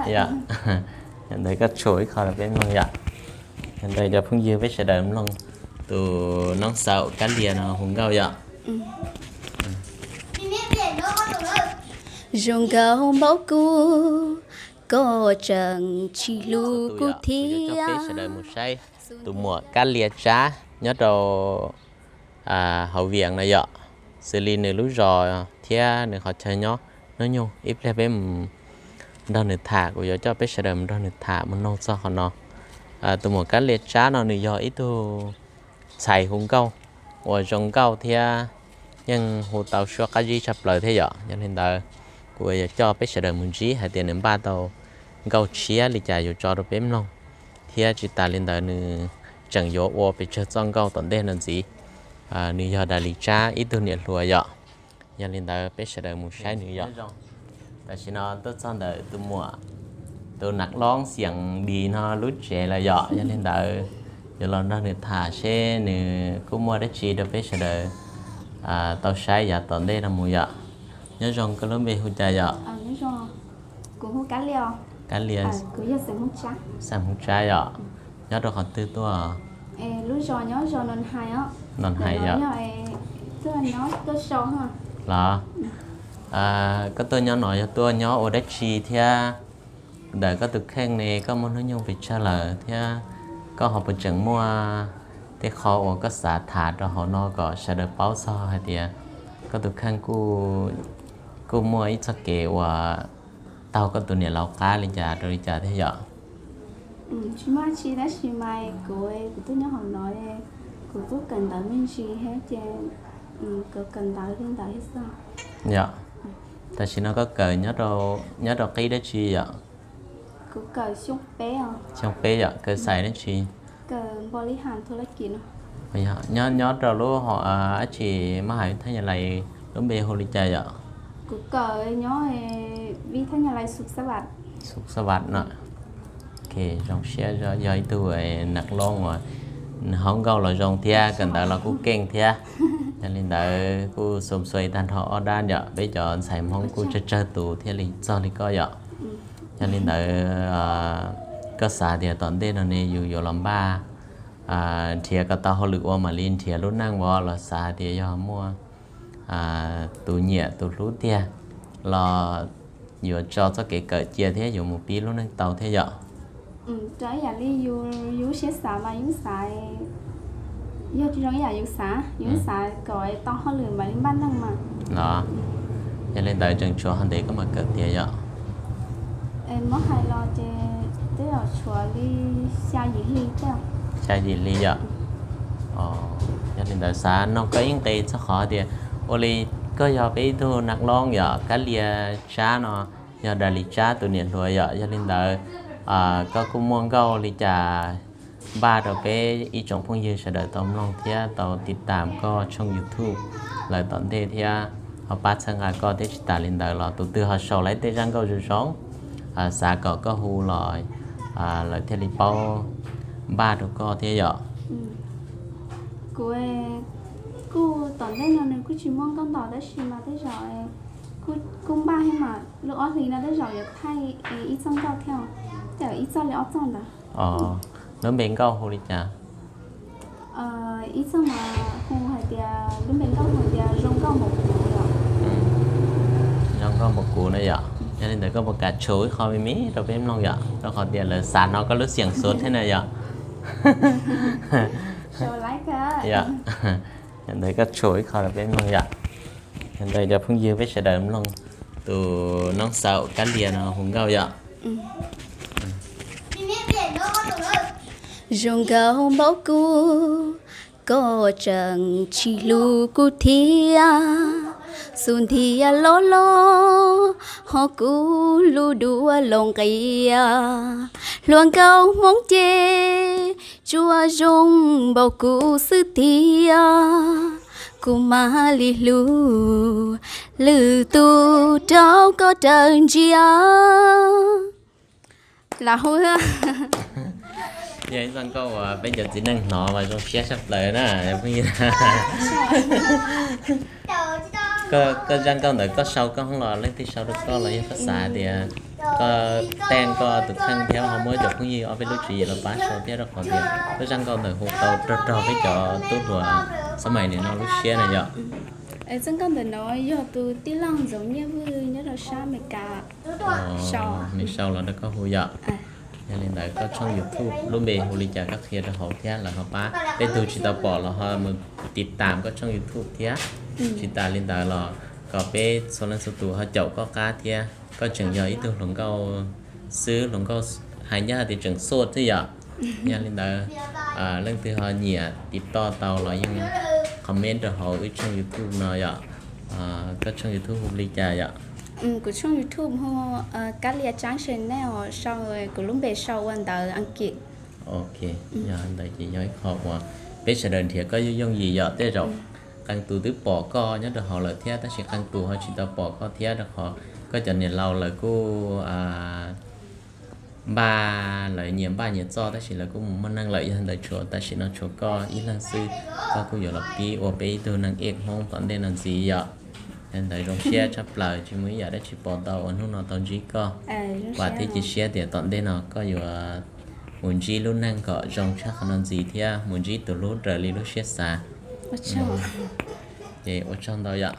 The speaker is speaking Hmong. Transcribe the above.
Yog, ntawd koj tshuam ib qho rau peb mloog yom. Yog ntawd cov phooj ywg peb sawv daws mloog tus noob xaum Kab Lia no hu nkauj yom. Zoo nkauj npaum kuv, koj tseem tsis hlub kuv thiab. Peb sawv daws mus saib tus muam Kab Lia Tsab nyob rau hauv Vias no yom, xws li nws lub zos thiab nws qhov chaw nyob hnub nyoog. Ib pliag peb mus nrog nws tham, kuv yuav coj peb sawv daws mus nrog nws tham mus noog txog qhov no. Tus muam Kab Lia Tsab no nws yog ib tug ntxhais hu nkauj uas zoo nkauj thiab yeej hu tau suab qab zib tshaj plaws thiab yom. Yog li ntawd, kuv yuav coj peb sawv daws mus ntsib hais tias nws npaj tau nkauj tshiab li cas yuav tso rau peb mloog, thiab tsis tas li ntawd nws tseem yuav ua pes tsawg txoj nkauj tom ntej no ntxiv. Nws yog Dais Lis Tsab ib tug niam hluas yom. Yog li ntawd peb sawv daws mus saib nws yom. Tam sim no tuaj txog ntawm tus muam, tus nam loob Xiam Dis no lub tsev lawm yom. Yog li ntawd yuav los nrog nws tham seb nws kuj muaj dab tsi rau peb sawv daws tau saib yav tom ntej no mus yom. Nyob zoo, koj lub npe hu cas yom? Kab Lia, xeem Hmoob Tsab yom. Nyob rau qhov twg tuaj? Noj Hais yom. Los, koj tuaj nyob no yog tuaj nyob ua dab tsi thiab ntawm koj tus kheej ne, koj muaj hnub nyoog pes tsawg lawm thiab koj ho puas tseem muaj tej qho uas koj xav tham rau hauv no kom sawv daws paub txog hais tias koj tus kheej kuj muaj ib txoj kev uas taug koj tus niam laus qab li cas rau li cas thiab yom? Tsis muaj dab tsi tab sis mas kuv, kuv tuaj nyob hauv no, kuv kuj kawm ntawv me ntsis thiab ces kuv kawm ntawv li ntawd thiab xwb. Yom, tam sim no koj kawm nyob rau qib dab tsi yom? Kuv kawm xyoo peb os. Xyoo peb yom, kawm xais dab tsi? Kawm npau li has thu laj kim no. Nyob, nyob rau lub hom dab tsi, mab hais thaj nyas lais, lub npe hu li cas yom? Kuv kawm nyob vi thaj nyas lais Xub Xab Vam. Xub Xab Vam no. Ok, zoo siab yog ib tug nam loob uas haub nkauj los zoo thiab kawm ntawv los kuj keej thiab. Yog li ntawd kuj xum xuas tag nrho ob dab yom, peb cov ntxhais Hmoob kuj tsawg tsawg tus thiaj li txog li koj yom. Yog li ntawd koj xav tias tom ntej no ne yus yuav los npaj nrhiav kom tau hauj lwm ua mam li nrhiav lub neej uas los xav tias yog muaj tus nyiam tus hlub tiag los yuav tso txoj kev kawm cia thiab yuav mus pib lub neej tau thiab yom. Raws ib yam li yus, yus siab xav mas yus xav, yog tsis zoo ib yam yus xav, yus xav kom tau hauj lwm mam li npaj neej mas. Los, yog li ntawd tseem tshuav ho ntev koj mam kawm tiav yom? Muab hais los ces twb yuav tshuav li xya yim hli thiab. Xya yim hli yom? Yog li ntawd xav nug koj ib nqe txog qhov tias ua li koj yog peb ib tug nam loob yom, Kab Lia Tsab no yog Dais Lis Tsab tus niam hluas yom, yog li ntawd koj kuj muaj nkauj li cas npaj rau peb ib tsoom phooj ywg sawv daws tau mloog thiab tau tiv tam koj tshooj YouTube lawm tom ntej thiab ho pab txhawb nqa koj thiab tsis tas li ntawd los tus twg ho sau lawv tej zaj nkauj zoo zoo, xav kom koj hu los lawv thiaj li paub npaj rau koj thiab yom. Kuv kuj tom ntej no nws kuj tsis muaj nkauj ntau tab sis mas tej zaum kuj npaj thiab mas lub ob hlis no tej zaum yuav thaij ib txoj nkauj thiab, tej zaum ib txoj li ob txoj ntawd. Lub npe nkauj hu li cas? Ib txoj mas hu hais tias, lub npe nkauj hu tias Zoo nkauj npaum kuv yom. Zoo nkauj npaum kuv na yom. Yog li ntawd koj puas kam tshuam ib qho me me rau peb mloog yom, rau qhov tias lawv xav hnov koj lub xiam xuav thiab na yom. Yog, yog ntawd koj tshuam ib qho rau peb mloog yom. Yog ntawd cov phooj ywg peb sawv daws mloog tus noob xaum Kab Lia no hu nkauj yom. Zoo nkauj npaum kuv, koj tseem tsis hlub kuv thiab. Xub ntiag loj loj ho kuv lub duav los nqia. Hluas nkauj Hmoob ces tsuas zoo npaum kuv xwb tiag, kuv mam li hlub lwm tus rau koj raws ntsia. Lam hu. Yog ib txoj nkauj uas peb cov txiv neej hnov mas zoo siab tshaj plaws na. Koj zaj nkauj ntawd koj sau koj hoob los leej twg sau rau koj los yog koj xav tias Koj tag koj tus kheej thiab ho muab cov phooj ywg ob peb lub tswv yim los pab sau thiab, rau qhov tias koj zaj nkauj ntawd hu tau rog rog peb cov tub hluas xab mais nim no lub siab na yom. Zaj nkauj ntawm no yog tus tij laug Ntxoov Nyiaj Vwj nyob rau sab Amelikas sau, nws sau los rau koj hu yom. Yog li ntawd koj tshooj YouTube lub npe hu li cas koj qhia rau hauv thiab lawv ho pab. Tej tug tsis tau pom los ho mus tiv tam koj tshooj YouTube thiab. Tsis tas li ntawd los kom peb txhua leej txhua tus ho caum koj qab thiab. Koj tseem yog ib tug hluas nkauj xwb, hluas nkauj hais ncaj hais tias tseem xuaj xwb yom. Yog li ntawd leej twg ho nyiam tiv toj tau los yeej comment rau hauv wb tshooj YouTube no yom. Koj tshooj YouTube hu li cas yom? Kuv tshooj YouTube hu Kab Lia Tsaab Channel, sau kuv lub npe sau ua ntawv Askiv. Ok, yog ntawd ces yog ib qho uas peb sawv daws nrhiav koj yooj yooj yim yom. Tej zaum qee tus twb pom koj nyob rau hauv lawm thiab tab sis qee tus ho tsis tau pom koj thiab rau qhov koj cov niam laus lawv kuj npaj, lawv nyias npaj nyias txoj tab sis lawv kuj mus muaj neej lawm. Yog ntawd tshuav tam sim no tshuav koj ib leeg xwb, koj kuj yuav los pib ua peb ib tug neeg ej Hmoob tom ntej no ntxiv yom. Yog ntawd zoo siab tshaj plaws, tsis muaj ib yam dab tsi pom tau uas hnub no tau ntsib koj. Vam thiab cia siab tias tom ntej no koj yuav mus ntsib lub neej kom zoo tshaj qhov no ntxiv thiab mus ntsib tus hlub raws li lub siab xav. Ces ua tsaug ntau yom.